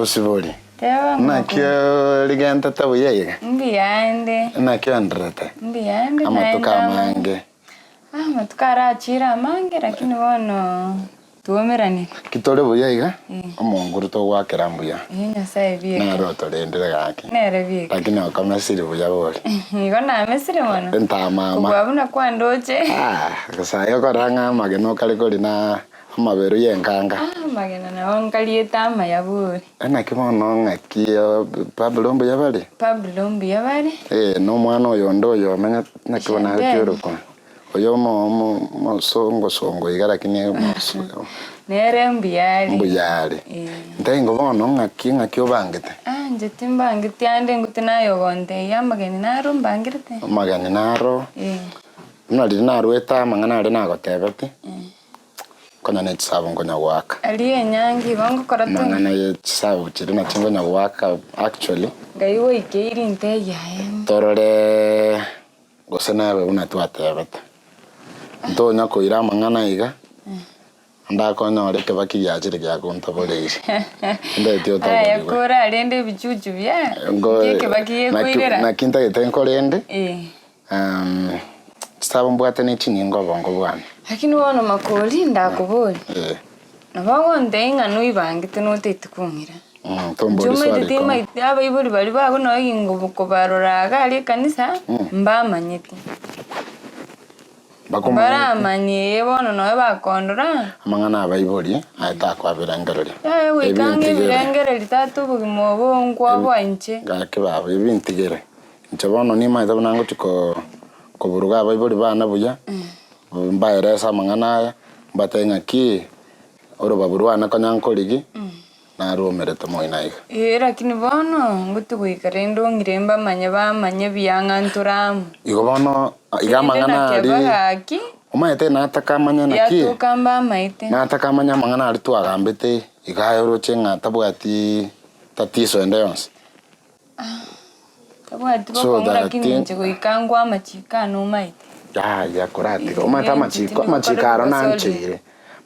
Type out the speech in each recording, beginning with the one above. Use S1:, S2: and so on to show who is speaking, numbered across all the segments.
S1: Bosibori,
S2: Teba
S1: naki
S2: ng'o
S1: origentete buya iga?
S2: Mbuya inde.
S1: Naki oendererete?
S2: Mbuya inde
S1: Amatuko
S2: naende ama-
S1: amange.
S2: Ah, amatuko arachire amange lakini bono twaumeranire.
S1: Ki tore buya iga,
S2: Eh.
S1: omonguru togoakera mbuya.
S2: Ee Nyasaye bieka.
S1: Nere otorendire gaki.
S2: Nere bieka.
S1: Lakini okomesiri buya bori.
S2: Igo namesire mono.
S1: Entamama.
S2: Kobua buna kwandoche.
S1: Ah, gose aye okora ng'a amagena okare korina Amaberu y'enkanga.
S2: Amagena nabo nkariete amaya bori.
S1: Naki bono ng'aki Pablo mbuya bare?
S2: Pablo mbuya bare.
S1: Eh, na omwana oyo onde oyo omenyete naki bono
S2: Chantel.
S1: akerokwa? Oyo omo omo omosongo songo iga lakini omoso
S2: Nere mbuya are.
S1: mbuya are.
S2: Eh.
S1: Ntaingo bono ng'aki ng'aki obangete?
S2: Ah, inche timbangeti ande ngote naye ogontebia amageni naro mbangerete.
S1: Amageni naro,
S2: Eh.
S1: buna riria naruete amang'ana aria nagotebetie. Konya ne chisabu nkonya goaka.
S2: Aria enyangi igo ngokora toni.
S1: Amang'ana ye chisabu chiria nachio nkonya goaka actually.
S2: Ngai goikeiri ntebie aye.
S1: Torore gose nebe buna twatebete. Ntonya koira amang'ana iga, ndakonyore ekebaki giachire giakontaboreirie. Ndeti
S2: Aya
S1: otaborigwe.
S2: kora rende ebichuchu bia,
S1: Ngo
S2: nki ekebaki gekoirera.
S1: naki ntagete nkorende.
S2: Eh.
S1: Chisabo mbwate ne chinyinga obongo bwane.
S2: Lakini bono makori ndakoborie,
S1: Eh.
S2: nabo ogontebia ng'a noibangete notaeti kong'ira.
S1: Mm,
S2: Inche
S1: tombori
S2: omanyete
S1: swali ikomi.
S2: timaeti abaibori baria bago nonya gingo kobarora iga aria ekanisa, mbamanyete.
S1: Bakomanyete.
S2: Mbaramanye ee bono nonya bakondora.
S1: Amang'ana abaibori aye takwabirengereria.
S2: Yaya goika ang'e
S1: Ebintigere.
S2: ebirengererio tata obogima obo nkwaboa inche.
S1: Gaki baba, ebintigere. Inche bono nimaete buna ngochia ko koburuga abaibori bane buya, mbaerese amang'ana aya, mbatebie ng'aki orobabu rwane konya nkorigia, naruomerete moino aiga.
S2: Ee, lakini bono ngotiga goika rende ong'ire mbamanye bamanye buya ng'a ntore amo.
S1: Igo bono iga
S2: Rende
S1: amang'ana
S2: nakeba
S1: aria,
S2: gaki,
S1: omanyete nataka amanye naki,
S2: yatoka mbamaete.
S1: nataka amanye amang'ana aria twagambete, iga aye oroche ng'a tabwati tatizo ende yonsi.
S2: Tabwati
S1: So
S2: bokong'u
S1: that
S2: lakini
S1: thing-
S2: inche goika ngwe amachiko ane omaete.
S1: Yaya koratiga
S2: Eh,
S1: omanyete
S2: eh,
S1: amachiko
S2: tindi
S1: amachiko
S2: gokora
S1: aro
S2: gosori.
S1: nancheire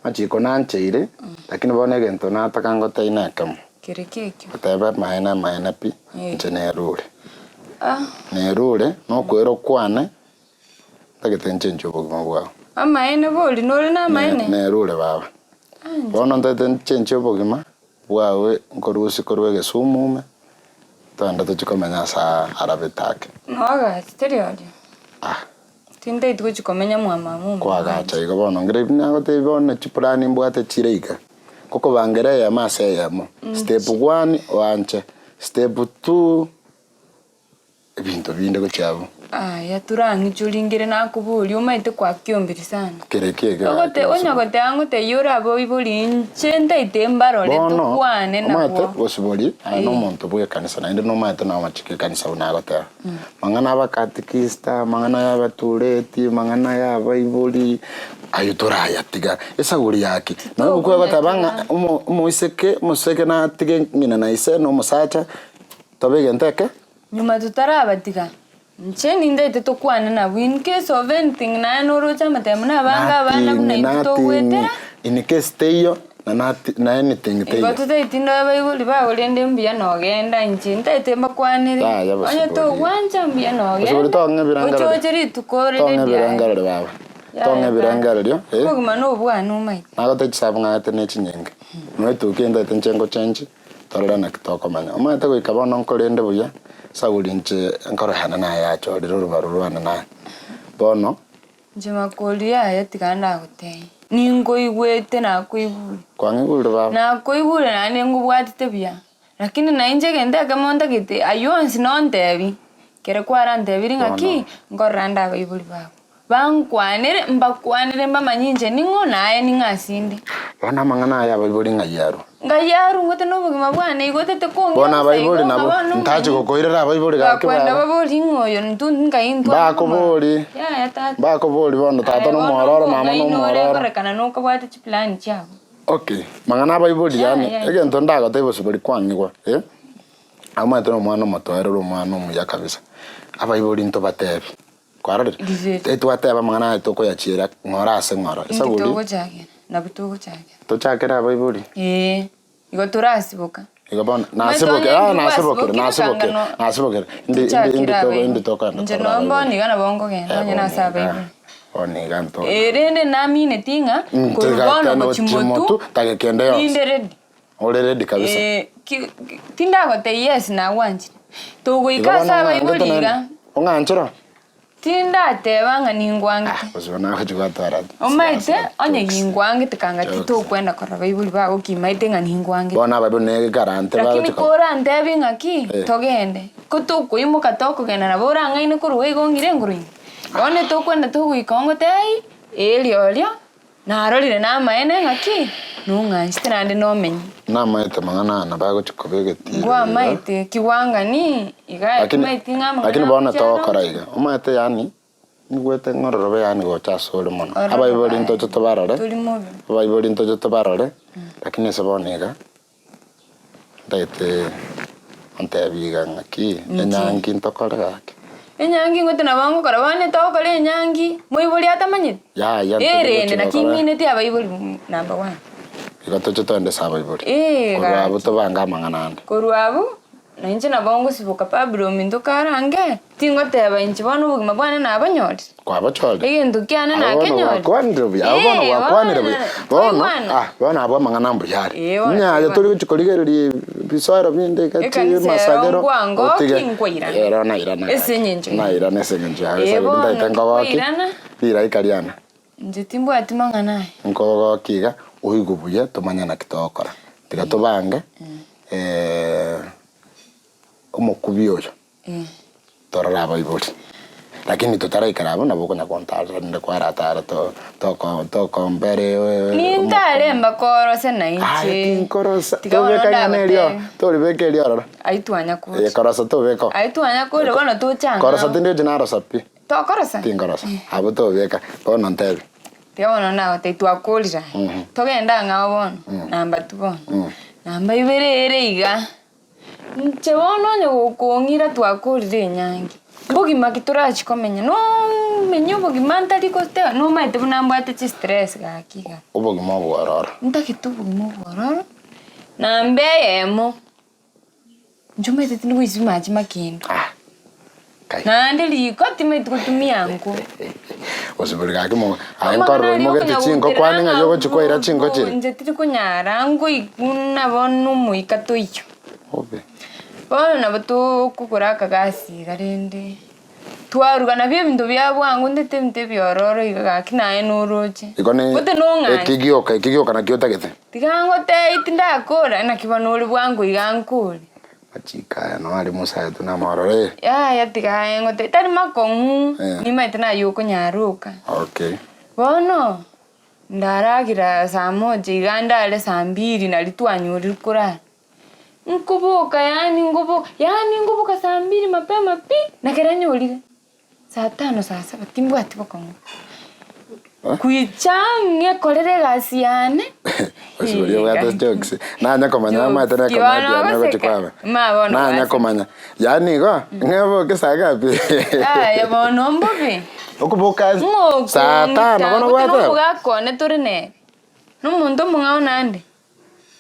S1: amachiko nancheire lakini bono egento nataka ngotebie na ekemo
S2: Kere ki ekio?
S1: goteba amaene amaene pi
S2: Eh.
S1: inche nerure
S2: Ah,
S1: nerure nokoera okwane ntagete nchenche obogima bwao
S2: amaene bori nore na amaene?
S1: nerure baba
S2: Ah, inche-
S1: bono ntagete nchenche obogima Bwawe nkorusia korwa egesumu ime, togende tochie komenya ase arabete ake.
S2: Noagache teri oria?
S1: Ah.
S2: Tintaeti gochia komenya mwa mama omino.
S1: Koagacha igo bono ngere nagotebia bono chiplani mbwate chire iga, ngokobangera eyemo ase eyemo, step one oanche, step two. Ebinto binde gochia abwo.
S2: Aya torang'ichori nkere nakoboria omanyete kwakiombiri sana.
S1: Kere ki eke
S2: Ogote
S1: gaki
S2: onya
S1: gosibwa?
S2: goteba ngotebia ore abaibori inche ntaete mbarore
S1: Bono
S2: tokwane
S1: omanyete
S2: nabwo.
S1: gosibori aye
S2: Eh.
S1: nomonto bw'ekanisa naende nomanyete na amachiko y'ekanisa buna agoteba. Mang'ana abakatikista, mang'ana ya abatureti, mang'ana ya abaibori, aywo torayatiga. Esaguri yaki? Nabo
S2: Titokonya
S1: kwegoteba ng'a
S2: tiga.
S1: omo omoiseke omoseke natige ng'ina na ise na omosacha, tobe egento eke.
S2: Nyuma totarabatiga, inche nindaete tokwane nabwo in case of anything naye noroche amatemo nabange abana buna
S1: Nothing,
S2: intwe
S1: nothing.
S2: togoetera.
S1: In case teiyo, na nati na anything
S2: Igo
S1: teiyo.
S2: totaeti ndoe abaibori bago rende mbuya nogenda inche ntaete mbakwanere,
S1: Yaya bosi
S2: onye
S1: bori.
S2: togwancha mbuya
S1: Bosi bori
S2: nogenda,
S1: tong'e ebirengererio.
S2: ochoche rituko rire
S1: Tong'e
S2: riaye.
S1: ebirengererio baba.
S2: Yaya
S1: Tong'e
S2: tata.
S1: ebirengererio, eh.
S2: Obogima na obwane omaete.
S1: Nagotebi chisabu ng'aete ne chinyinge. Noetukia ntaete inche ngochenchi. Torore naki tokomanya. Omanyete goika bono nkorende buya, Sauli inche nkorohana naye achorire orobaru rwane naye. Bono.
S2: Inche makori yaya tiga ndagotebie, ninkoigwete nakoigure.
S1: Kwang'igurire baba?
S2: Nakoigure naende nkobwatete buya, lakini na inche egento ekemo ntagete aywo onsi nontebi, ekero kwarantebirie ng'aki, nkorora nde abaibori bago. Bankwanere, mbakwanere mbamanye inche ning'o, na aye ning'o ase inde.
S1: Bono amang'ana aya abaibori ng'ai arwa?
S2: Ng'ai arwa ngote nobogima bwane igo otete kong'ira
S1: Bono
S2: bosa igo
S1: abaibori
S2: ng'a
S1: nabo
S2: bono
S1: ntache
S2: omanyie.
S1: gokoirera abaibori gaki
S2: Bakwenda
S1: baba.
S2: baborie ng'a oyo ntwe nkai ntware komorora.
S1: Mbakobori,
S2: Yaya tata.
S1: mbakobori bono tata
S2: Aye bono
S1: nomwororo mama
S2: obong'aini ore
S1: nomwororo.
S2: korekana nokobwate chiplani chiabo.
S1: Okay, mang'ana abaibori yaani
S2: Yaya.
S1: egento ndagotebie gose bori kwang'igwa eh, omanyete na omwana omotoereru omwana omuya kabisa, abaibori ntobatebi. Kwarorire?
S2: Rigereria.
S1: Etwateba amang'ana aya tokoyachiera ng'ora ase ng'ora.
S2: Inki
S1: Esaburi,
S2: togochakera? Nabwo togochakera.
S1: tochakere abaibori.
S2: Ee, igo torasiboka.
S1: Igo bono
S2: Omanyete
S1: nasibokire,
S2: onye
S1: ah
S2: indi
S1: nasibokire,
S2: gwasibokire
S1: nasibokire,
S2: kanga no
S1: nasibokire, indi indi
S2: tochakire
S1: indi togo
S2: abaibori.
S1: indi tokogenda
S2: Inche
S1: torore
S2: noo
S1: abaibori.
S2: bono iga nabo nkogenda
S1: Eh
S2: onye
S1: bono
S2: nase
S1: iga,
S2: abaibori.
S1: bono iga nto
S2: Eh rende namineti ng'a korwa
S1: Tiga
S2: bono
S1: tena
S2: gochia
S1: gochia
S2: motwe,
S1: motwe, tageka ende yonsi.
S2: ninde ready.
S1: Ore ready kabisa.
S2: Eh, ki- ki- tindagotebia yes nagwanchire.
S1: Igo
S2: Togoika
S1: bono
S2: ase abaibori
S1: ong'angete
S2: iga,
S1: naende, ong'anchera?
S2: Tindateba ng'a ningwangete.
S1: Ah, gose bono agochia gwatwara
S2: Omaete,
S1: siasa
S2: onye
S1: jokes.
S2: gingwangete kanga
S1: Jokes.
S2: titokwenda korora baibori bago kimaete ng'a ningwangete.
S1: Bono abaibori negekarante
S2: Lakini
S1: bagochia ko-
S2: korantebi ng'aki,
S1: Eh.
S2: togende, ko tokoimoka tokogenda nabo orang'aine korwa iga ong'ire nguru ime. Bono tokwenda togoika ongotebi ai, ee riorio, narorire namaene ng'aki, nong'anchete naende nomenye.
S1: Namaete mang'ana aya nabo agochia koba egetiro iga.
S2: Ngwamaete kiwangani iga
S1: Lakini
S2: timaeti ng'a amang'ana
S1: lakini bono
S2: agochia aro.
S1: togokora iga, omanyete yaani, nigwete ng'ororobe yaani gocha ase ore mono.
S2: Ororobe
S1: Abaibori
S2: aye,
S1: ntoche tobarore,
S2: tori mobe.
S1: abaibori ntoche tobarore, lakini ase bono iga, Ntagete ontebie iga ng'aki, enyangi ntokore gaki.
S2: Enyangi ngote nabo ngokora bono togokora enyangi moibori atamanyeti?
S1: Yaya
S2: Eh rende
S1: ntoche
S2: naki
S1: gokora.
S2: ng'ineti abaibori number one.
S1: Igo toche toende ase abaibori.
S2: Eh
S1: Korwa abwo
S2: gaki.
S1: tobange amang'ana ande.
S2: Korwa abwo, nainche nabo ngosiboka Pablo ominto karange. Tingoteba inche bono obogima bwane nabanyorire.
S1: Kwabochorire.
S2: Egento kiane
S1: Abwo bono
S2: nakenyorire.
S1: gwakwanire buya, abwo bono
S2: Ee,
S1: gwakwanire buya.
S2: bono,
S1: Bono,
S2: twaigwana.
S1: ah, bono abwo amang'ana mbuya are.
S2: Ee, bono
S1: Inye aye
S2: twaigwana.
S1: tori gochia korigereria ebisoero binde iga chi
S2: Ekanisa ero
S1: masagero,
S2: nkwangoki
S1: otige.
S2: nkwairana.
S1: Ero nairana
S2: Ase
S1: gaki.
S2: eng'encho eye.
S1: Nairana ase eng'encho yago
S2: Ee,
S1: ase
S2: bono
S1: ntaete nkogoki,
S2: twairana.
S1: riraika riane.
S2: Inche timbwati mang'ana aya.
S1: Nkogoki iga, oigwe buya tomanye naki togokora. Tiga tobange, omokubi oyo. Torore abaibori. Lakini totaraikara abwo nabo okonya gontarera rende kwaratara to toko tokombere
S2: Nintare mbakorose na inche.
S1: Aye tinkorosa
S2: Tiga bono
S1: tobeka ing'ana erio
S2: ndagotebi.
S1: toribeka erio ororo.
S2: Ayio twanya koria.
S1: Eh korosa tobeka oo.
S2: Ayio twanya koria bono tochang'ao.
S1: Korosa tindi narosa pi.
S2: Tokorosa?
S1: Tinkorosa. Abwo tobeka bono ntebi.
S2: Tiga bono ndagotebi twakorire aya. Togende ang'ao bono, namba two bono. Namba ibere ere iga. Inche bono onye gokong'ira twakorire enyangi, mbogima ki torachi komenya nomenye obogima ntari goteba nomaete buna mbwate chistress gaki iga.
S1: Obogima obwororo.
S2: Ntagete obogima obwororo, namba eyemo, inche omanyete tindi goisibia mache makendo,
S1: Ah, kai.
S2: naende riko timaeti gotumia nko.
S1: Gose bori gaki mo aye
S2: Amang'ana
S1: nkorora
S2: aria
S1: oimogete
S2: okonya
S1: chinko
S2: goterera
S1: kwani ng'ai
S2: ng'a
S1: ogochi kwaira chinko chire?
S2: Inche tiri konyara nkoigwa bono omoika toiyio.
S1: Obe.
S2: Bono nabo tokogora akagasi iga rende, twaruga nabio ebinto bia bwango ndete ebinto ebiororo iga gaki naye noroche.
S1: Igo ne
S2: Gose nong'anche.
S1: eki gioka eki gioka nakio otagete?
S2: Tiga ngotebie tindakora naki bono ore bwango iga nkore.
S1: Amachiko aya noo are Musa aetwe namaororo eh.
S2: Yaya tiga aye ngotebie tari makong'u,
S1: Eh.
S2: nimaete naye okonyaroka.
S1: Okay.
S2: Bono, ndaragera saa moja iga ndare saa mbiri nari twanyorire korara. Nkoboka yaani nkoboka yaani nkoboka saa mbiri mapema pi, na ekero nyorire, saa tano saa saba timbwati bokong'u. Goicha ang'e korera egasi yane,
S1: Gose oria obwate jokes, nanya komanya amaete ne
S2: Jokes, ki bono
S1: comedian ogochia
S2: ogoseka?
S1: kwaba.
S2: Ma bono
S1: Nanya
S2: gwaseka.
S1: komanya, yaani igo, ng'a oboke saa ngapi?
S2: Yaya bono mbobe.
S1: Okoboka saa tano bono
S2: Ng'okong'ita,
S1: gwateba?
S2: nomogaka one tore nere, na omonto omong'ao naende.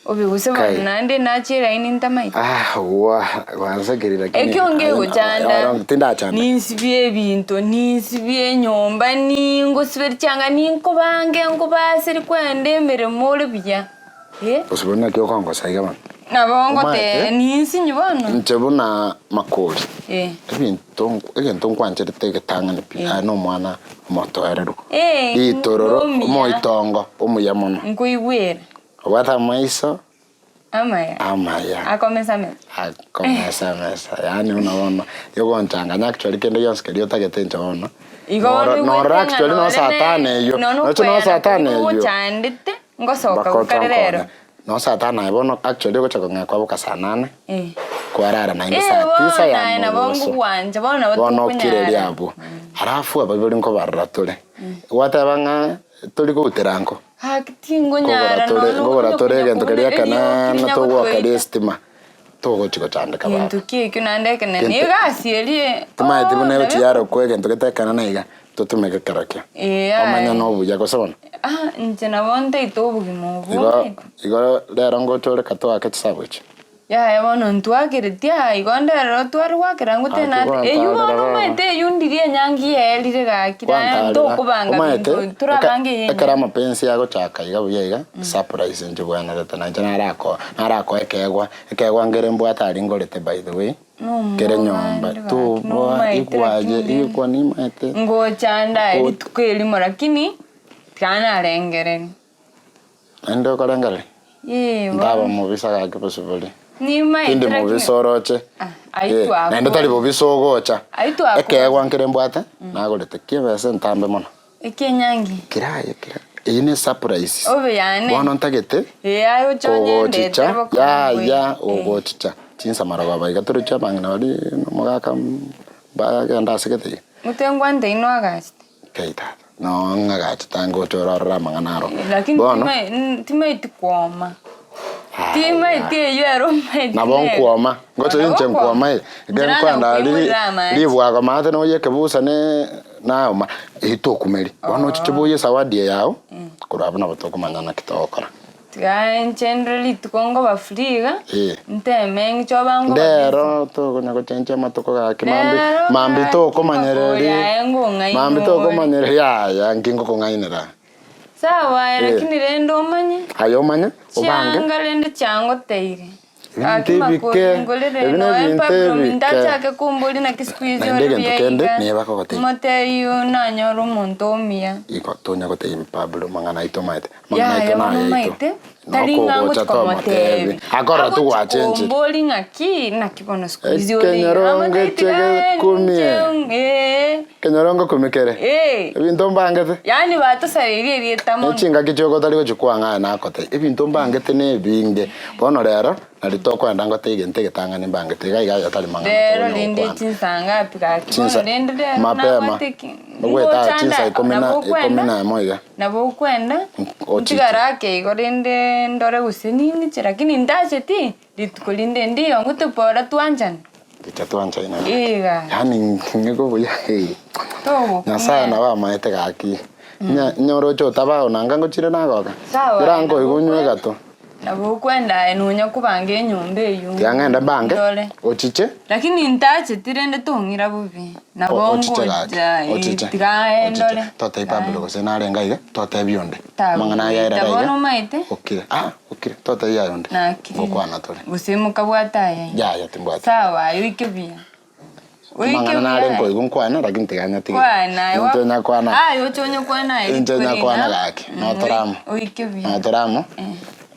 S2: Obe gose
S1: Kai.
S2: bono naende nache eraini ntamaeti.
S1: Ah, wa, gwansekeire lakini.
S2: Ekio ngegochanda,
S1: Oro, Tindachanda.
S2: ninsibie ebinto, ninsibie enyomba, ningosiberi chianga, ninkobange nkobaseri kwenda emeremo ore buya, eh.
S1: Gose bono naki okongosa iga bono.
S2: Nabo
S1: Omanyete?
S2: ngoteba ninsinyi bono.
S1: Inche buna makori,
S2: Eh.
S1: ebinto nk- egento nkwancherete egetang'ani pi, aye na omwana omotoereru.
S2: Eh,
S1: Ritororo,
S2: omuya.
S1: omoitongo, omuya mono.
S2: Nkoigwera.
S1: Obwate amaiso
S2: Amaya.
S1: amaya.
S2: Akomesamesa.
S1: Akomesamesa, yaani buna bono, yogonchanganya actually kende gionsi keria otagete inche bono,
S2: Igo bono
S1: noro
S2: oigwete
S1: norora
S2: ng'a
S1: actually
S2: nore
S1: no saa tano
S2: ne
S1: eyio,
S2: nonya
S1: noche no
S2: okoyana
S1: saa tano
S2: koria
S1: eyio,
S2: kogochandete, ngosoka
S1: mpaka
S2: gokare rero.
S1: otonkonya. No saa tano aye bono actually ogocha kong'ea kwaboka saa nane,
S2: Eh.
S1: kwarara naende
S2: Eh,
S1: saa
S2: bono
S1: tisa ya
S2: naye nabo
S1: mogoso.
S2: ngogwancha, bono nabo
S1: Bono okireria
S2: tokonyara.
S1: abwo. Alafu abaibori nkobarora tore, gwateba ng'a tori koutera nko.
S2: Gaki
S1: Nkogora
S2: tingonyara
S1: tore
S2: nonya
S1: nkogora
S2: okonya
S1: tore
S2: konya
S1: egento keria
S2: kobuna
S1: ekenene
S2: erioki
S1: togoaka
S2: rinyagotoita.
S1: estima, togochi gochandeka baba.
S2: Gento ki ekio naende ekenene,
S1: Gento-
S2: egasi eria
S1: Tomaeti
S2: oh
S1: buna egochi
S2: nabo
S1: yarokwa egento gete ekenene iga, totumeke kerokio.
S2: Ee aye.
S1: Omanye na obuya gose bono.
S2: Ah inche nabo ntaete obogima obo
S1: Igo
S2: omanyete.
S1: igo rero ngocha ore katoake chisabu echi.
S2: Yaya bono ntwakereti aa igo nderero tware gwakera ng'o
S1: Gaki
S2: tena eywo
S1: gwantarera
S2: bono
S1: baba.
S2: omanyete eywo ndiri enyangi yaerire gaki naende
S1: Gwantarera.
S2: ntokobanga
S1: Omanyete,
S2: binto torabange eye
S1: ekero
S2: enyangi.
S1: amapensi agochaka iga buya iga, surprise inche bwenerete nainche narako narakoe ekeegwa, ekeegwa nkere mbwate aria ngorete by the way, kere
S2: Nomwoba
S1: nyomba,
S2: ande gaki
S1: toboa
S2: nomaete
S1: igwaye
S2: lakini
S1: igwa nimaete.
S2: ngocha ndaye
S1: Ko-
S2: rituko erimo lakini tiga narengereria.
S1: Naende okorengereria?
S2: Ee,
S1: Ntaba
S2: bono.
S1: mobisa gaki bosibore.
S2: Nimaete
S1: Tindi
S2: lakini-
S1: mobisa oroche.
S2: Ah, ayio
S1: Eh,
S2: twakora.
S1: naende tari bobisa ogocha.
S2: Ayio twakora.
S1: Ekeegwa nkere mbwate, nagorete kiebesa entambe mono.
S2: Ekienyangi.
S1: Kera aye kera. Eyio ne surprise.
S2: Obe yane.
S1: Bono ntagete
S2: Ee, aye oche
S1: kogochicha,
S2: onyendete bokong'u
S1: yaya
S2: eh.
S1: ogochicha. Chinsa marogoba iga toroche abang'ina baria nomogaka bagenda ase gete iga.
S2: Motengwa nteino agachete.
S1: Kei tata, noo ng'agachete ange oche ororore amang'ana aro.
S2: Lakini
S1: Bono,
S2: timai- n- timaeti kwoma. Timaeti eywo ere omaeti
S1: nabo
S2: nere.
S1: nkwoma, ngocha
S2: Nabo
S1: inche
S2: okwoma.
S1: nkwoma eh, ekero
S2: Nchera
S1: nkoenda aria
S2: nakoigorera amache.
S1: ribwago maate noye ekebusa ne naoma, eywo tokumeri. Bono ochiche boyie esawadi eye yao, korwa abwo nabo tokomanya naki togokora.
S2: Tiga inche ndore rituko ngoba free iga,
S1: Eh.
S2: nteme ng'iche oba ngoba busy.
S1: Ndero tokonya gochenchia amatuko gaki mambi
S2: Rero
S1: mambi
S2: gaki
S1: tokomanyereri
S2: makori aye ngong'aini
S1: mambi
S2: ore.
S1: tokomanyereri yaya nki ngokong'ainera.
S2: Sawa aye
S1: Eh.
S2: lakini rende omanye,
S1: Aye omanye obange.
S2: chianga rende chiangoteire.
S1: Ebinto
S2: Gaki
S1: ebike,
S2: makori ngorere
S1: ebi
S2: noe
S1: nebinto
S2: Pablo
S1: ebike.
S2: mindachake kombori naki siku hizi
S1: Naende
S2: ore
S1: egento
S2: buya
S1: kende,
S2: iga,
S1: nigo bakogotebia.
S2: motebi nanyore omonto omuya.
S1: Igo tonya gotebia Pablo mang'ana aito omanyete, amang'ana aito
S2: Yaya bono
S1: naye aito.
S2: omaete, tari ng'a
S1: Nokogocha
S2: ngochi
S1: tomotebi.
S2: komotebi.
S1: Akorora
S2: Agochi
S1: togwachenchire.
S2: kombori ng'aki, naki bono siku hizi ore iga.
S1: Ekenyorongo
S2: Amotebi tiga
S1: ekekumie.
S2: inche ee.
S1: Ekenyorongo kumie kere.
S2: Ee.
S1: Ebinto mbangete.
S2: Yaani batosareirie erieta mono.
S1: Ne chingaki chioka otari gochia kwang'a aye nakotebi. Ebinto mbangete na ebinge. Bono rero, nari tokoenda ngotebi egento egetang'ani mbangete iga iga aye tari mang'ana
S2: Rero
S1: tokonya
S2: rende
S1: gokwana.
S2: chinsa ngapi gaki bono
S1: Chinsa
S2: rende rero
S1: mapema.
S2: nabwate ki
S1: Ogwete aa
S2: ngocha
S1: chinsa
S2: nda
S1: ikomi na
S2: nabo
S1: ikomi
S2: okwenda
S1: na emo iga.
S2: nabo okwenda
S1: Ochiche.
S2: ntigare ake igo rende ndore gose ning'iche lakini ntacheti rituko rinde ndiyo ng'o tobora twanchane.
S1: Richa twanchaine gaki.
S2: Iga.
S1: Yaani ng'iko buya eh.
S2: Togokumia.
S1: Nyasaye nabo amaete gaki. Nya nyoroche otabao nanga ngochire nagoka.
S2: Sawa,
S1: Ira
S2: nabo
S1: nkoigwa onywe
S2: okwenda.
S1: egato.
S2: Nabo okwenda aye nonya kobanga enyomba eywo.
S1: Tiga ng'ende mbange,
S2: Ndore.
S1: ochiche.
S2: Lakini ntacheti rende tong'ira bobe. Nabo
S1: Ochiche gaki,
S2: ngocha eh,
S1: ochiche.
S2: tiga aye
S1: Ochiche.
S2: ndore.
S1: Totebi Pablo gose narenge aiga, totebi onde. Amang'ana aya
S2: Tagoita
S1: aerere aiga.
S2: bono omaete.
S1: Okire, ah, okire, totebi aye onde.
S2: Nakirire.
S1: Ngokwana tore.
S2: Gose mokabwate aye.
S1: Yaya timbwati.
S2: Sawa aye oike buya. Oike
S1: Amang'ana
S2: buya
S1: nare
S2: aye.
S1: nkoigwa nkwane lakini tiga nyatige.
S2: Kwana aye
S1: Inche
S2: wa-
S1: nyakwana.
S2: Aye oche onyokwana aye
S1: Inche
S2: rituko
S1: nyakwana
S2: riga.
S1: gaki,
S2: Mm,
S1: notoramo.
S2: Oike buya.
S1: Notoramo.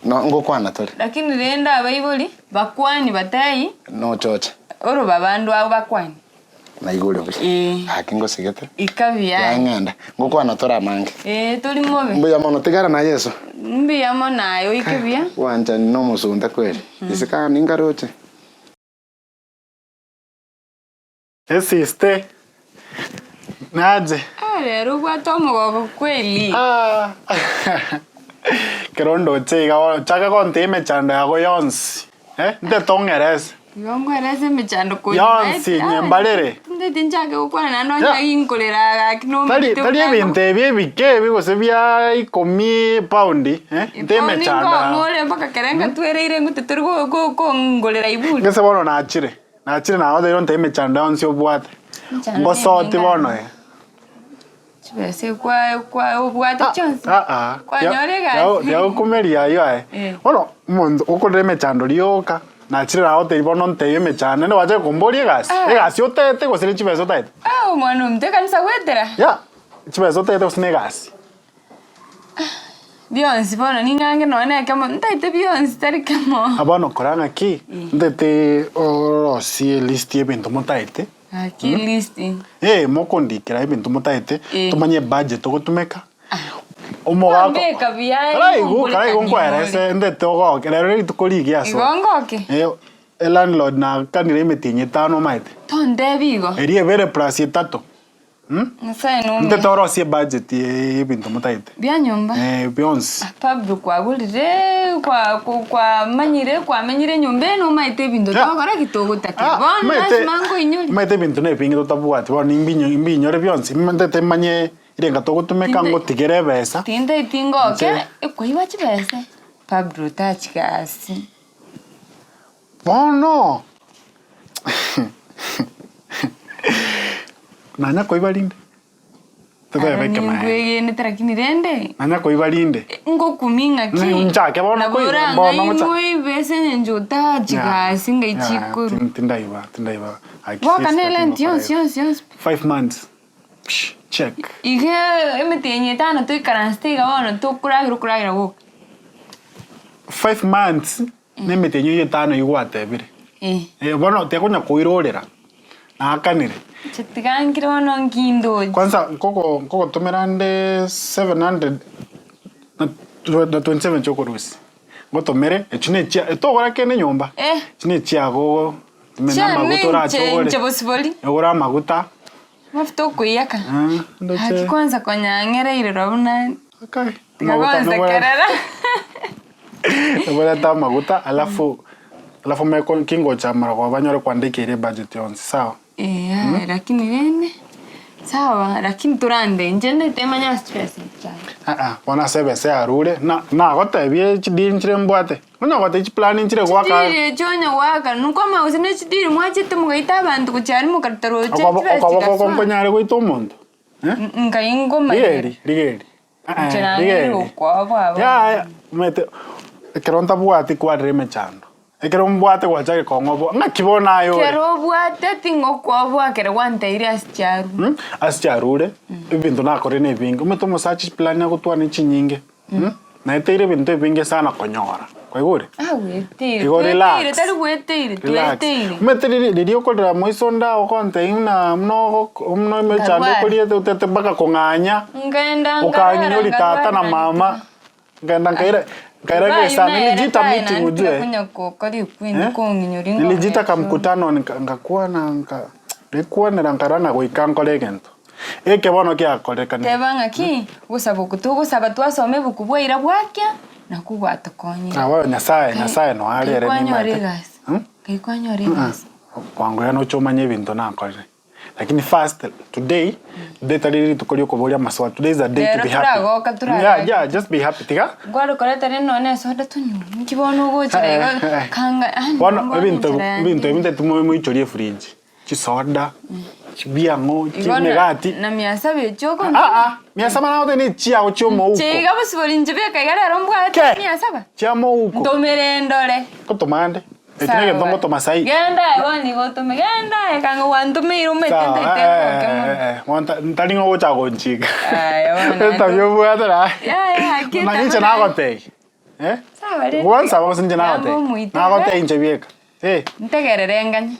S1: No ngokwana tore.
S2: Lakini rende abaibori bakwani batei
S1: Nochoche.
S2: oroba abandu abo bakwani.
S1: Naigure buya.
S2: Ee.
S1: Gaki ngosigete.
S2: Ika buya.
S1: Yang'enda. Ngokwana tore amange.
S2: Ee tori mobe.
S1: Mbuya mono tigara na Yeso.
S2: Mbuya mono aye oike buya.
S1: Bwanchani nomosunte kweri. Isiko aa ninkaroche.
S3: Esiste, nache.
S2: Ah, rero obwate omogoko kweli.
S3: Ah, Ekero ndoche iga bono, chaka gontebia emechando yago yonsi, eh, ntete ong'erese.
S2: Igo nkwerese emechando konya
S3: Yonsi
S2: maete, ah,
S3: nyembarere.
S2: Ntete nchake gokwana naende onye
S3: Yeah.
S2: ginkorera gaki
S3: Tari
S2: nomanyete
S3: tari
S2: buna
S3: ebinto ebi ebike ebi gose bia ikomi epaundi, eh, nte
S2: Epaundi
S3: emechando yago.
S2: nkong'ore mpaka kere ngatwereire ng'o tori go- go- kongorera iburi.
S3: Gese bono nachire, nachire nagotebirie ontebi emechando yonsi obwate.
S2: Emechando
S3: Ngosoti
S2: nemenge
S3: bono
S2: aa.
S3: eh.
S2: Chibesa kwa kwa obwate chionsi.
S3: Ah, ah.
S2: Kwanyora egasi.
S3: Tiagokumeria ayio aye.
S2: Eh.
S3: Bono omonto okorera emechando rioka, nachire nagotebi bono ntebie emechando, naende gwachire komboria egasi.
S2: Ah.
S3: Egasi otaete gose ne chibesa otaete?
S2: Ah, omwana ominto ekanisa gwetera.
S3: Ya, chibesa otaete gose na egasi.
S2: Bionsi bono ning'ange nonya na ekemo, ntaete bionsi tari kemo.
S3: Ah, bono kora ng'aki, ntaete orosie elist ya ebinto motaete.
S2: Gaki list.
S3: Eh, mokondikera ebinto motaete,
S2: Eh.
S3: tomanye ebudget togotumeka. Omogaka
S2: Kwambeka buya
S3: karaigu karaigu nkwerese ntaete ogoke rero rituko rigiya ase
S2: Igo ngoke.
S3: Eh, elandlord nakanire emetienyi etano omaete.
S2: Tontebi igo.
S3: Eria ebere plus etato.
S2: Nyasaye nomuya.
S3: Ntaete orosie ebudget ya ebinto motaete.
S2: Bia nyomba.
S3: Eh, bionsi.
S2: Pablo kwagorire kwa kwa- kwamanyire kwamenyire enyomba eye nomaete ebinto
S3: Yeah.
S2: twakora ki togotaka
S3: Ah,
S2: bono
S3: omanyete-
S2: lasima nkoinyore
S3: omanyete ebinto na ebinge totabwati bono nimbinyo mbinyore bionsi ntaete manye erenga togotumeka
S2: Tinde-
S3: ngotigere ebesa.
S2: tintaeti ngoke
S3: Inche-
S2: ekoiba chibesa Pablo tachigasi.
S3: Bono nanya koiba rinde? Totebe
S2: Aro
S3: ekemaene.
S2: ninkwegenete lakini rende
S3: Nanya koiba rinde?
S2: ngokumia ng'aki
S3: Nchake bono
S2: nabo
S3: koiba,
S2: orang'ai
S3: bono ngocha-
S2: ngoibe ase eng'encho otachi gasi ng'ai chikoru.
S3: Tindaiba, tindaiba. Aki
S2: Goakana
S3: sister
S2: erent
S3: tingokora
S2: yonsi
S3: igo.
S2: yonsi yonsi pi.
S3: 5 months. Psh, check.
S2: Iga emetienyi etano toikaransete iga bono tokoragera okoragera gwoka.
S3: 5 months na emetienyi eyio etano eyio gwatebire.
S2: Eh.
S3: Eh, bono tekonya koirorera, naakanire.
S2: Inche tiga nkire bono nkindoche.
S3: Kwanza nkoko nkogotomera nde 700 na na 27 chiokorusia, ngotomere echio na echia togora kende nyomba,
S2: Eh.
S3: echio na echiago ogotumia na
S2: Chiane
S3: amaguta
S2: inche
S3: orache ogore,
S2: inche bosibori.
S3: ogore amaguta.
S2: Mafuta okoiyaka.
S3: Ndoche.
S2: Gaki kwanza konyang'ereire roho buna
S3: Okay.
S2: tiga
S3: Amaguta
S2: gonsekerera.
S3: Nobwerete amaguta alafu alafu omanye ko kingocha marogoba banyore kwandikeire ebudget yonsi sawa.
S2: Eeh lakini rende sawa lakini torande inche ndete manye ase chibesa echi chiane.
S3: Aa bono ase ebesa yarure na nagotebie chideal nchire mbwate onye gotebia chiplan nchire goaka
S2: Chideal echio onye goaka nkwamanya gose ne chideal mwachete mogaita abanto gochia aria mokaruta roche
S3: Okobo
S2: chibesa
S3: okoboko oko
S2: chigasoa.
S3: nkonyare goita omonto eh?
S2: Nkai ngomanyire.
S3: Rigeri rigeri
S2: Inche nang'eire gokoa bwabo.
S3: Yaya omanyete ekero ntabwati kwarire emechando, ekero mbwate gwachakire kong'oboa ng'aki bono aye ore?
S2: Kero obwate ting'okoboa kero gwantebirie ase chiarure.
S3: Ase chiarure, ebinto nakorire na ebinge, omanyete omosacha chiplan agotwana chinyinge, naeteire ebinto ebinge sana konyora, kwaigure?
S2: Ah gweteire,
S3: Igo
S2: tweteire
S3: relax.
S2: tari gweteire,
S3: Relax.
S2: tweteire.
S3: Omanyete riri riria okorera moiso onde agokontebia buna buna ogo buna emechando
S2: Nkarwara.
S3: ekoriete otete mpaka kong'anya.
S2: Nkaenda
S3: Okang'inyori
S2: nkarwara
S3: tata na
S2: nkarwara
S3: mama, nkaenda nkaira nkaira
S2: Bayi
S3: gesa
S2: nere
S3: nilijita
S2: kaye
S3: meeting
S2: nantire
S3: ujue
S2: konya gokora ekwindi
S3: Eh?
S2: kong'inyori
S3: Nilijita ka
S2: ngokora
S3: mkutano nika nkakwana nka rikwanera nkarora ng'a goika nkore egento. Eke bono kiakorekanire.
S2: Teba ng'aki, ogosaba oko togosaba twasoma ebuku bwaira bwakia, nakwo gwatokonyire.
S3: Nabo Nyasaye, Nyasaye noyo are ere
S2: Ngai kwanyora
S3: nimaete.
S2: egasi,
S3: Hmm?
S2: ngai kwanyora egasi.
S3: Bwango iga noche omanye ebinto nakorire. Lakini first, today, today tari rituko riokoboria amaswali, today is a day to
S2: Rero
S3: be happy.
S2: turagoka, turarage.
S3: Yeah, yeah, just be happy, tiga.
S2: Nkware koreta rende nonye na esoda tonywe, nki bono ogochera igo kanga yaani
S3: Bono
S2: bono
S3: ebinto
S2: enchera yane.
S3: ebinto ebi ntari moichorie efridge. Chisoda, chibiang'o,
S2: Igo na
S3: chimegati.
S2: na mia saba echio okontoma?
S3: Ah ah, mia saba nagotebi ne chiago chi'omouko.
S2: Inche iga bosibori inche beka iga rero mbwate
S3: Ke,
S2: mia saba?
S3: chi'amouko.
S2: Ntomere ndore.
S3: Ngotoma ande, eki na egento ngotoma saii.
S2: Genda aye bono igo otome, genda aye kanga gwantomeire omanyete
S3: Sawa,
S2: ntaete
S3: eh,
S2: ngoke mono.
S3: eh, eh, bono nta- ntari ng'a ogocha gonchika.
S2: Aye bono
S3: Etabi obwate naye.
S2: Yaya, gaki
S3: Naki inche
S2: etaba naye.
S3: nagotebi, eh,
S2: Sawa rende.
S3: gwansaba gose inche
S2: Yamba
S3: nagotebi,
S2: omoite
S3: nagotebi inche bieka, eh.
S2: Ntegerere nganye.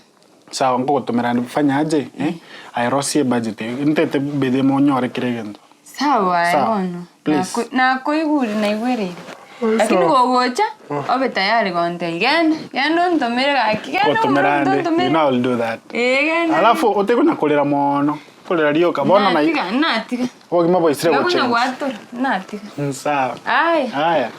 S3: Sawa nkogotomera ande fanya aje eh, aye rosie ebudget eye, ntete bethe monyore kera egento.
S2: Sawa aye
S3: Sawa,
S2: bono,
S3: please.
S2: Nako- nakoigure naigwereire. Lakini gogocha, obe tayari gontebia genda, genda ontomere gaki, genda
S3: Ngotomera
S2: omorero
S3: ande, you
S2: ontomere.
S3: know I will do that.
S2: Ee genda.
S3: Alafu otekonya korera mono, korera rioka bono na
S2: Natiga, natiga.
S3: obogima bwaisire
S2: Tiga konya
S3: gochenji.
S2: gwatora, natiga.
S3: Sawa.
S2: Aya.
S3: Aya.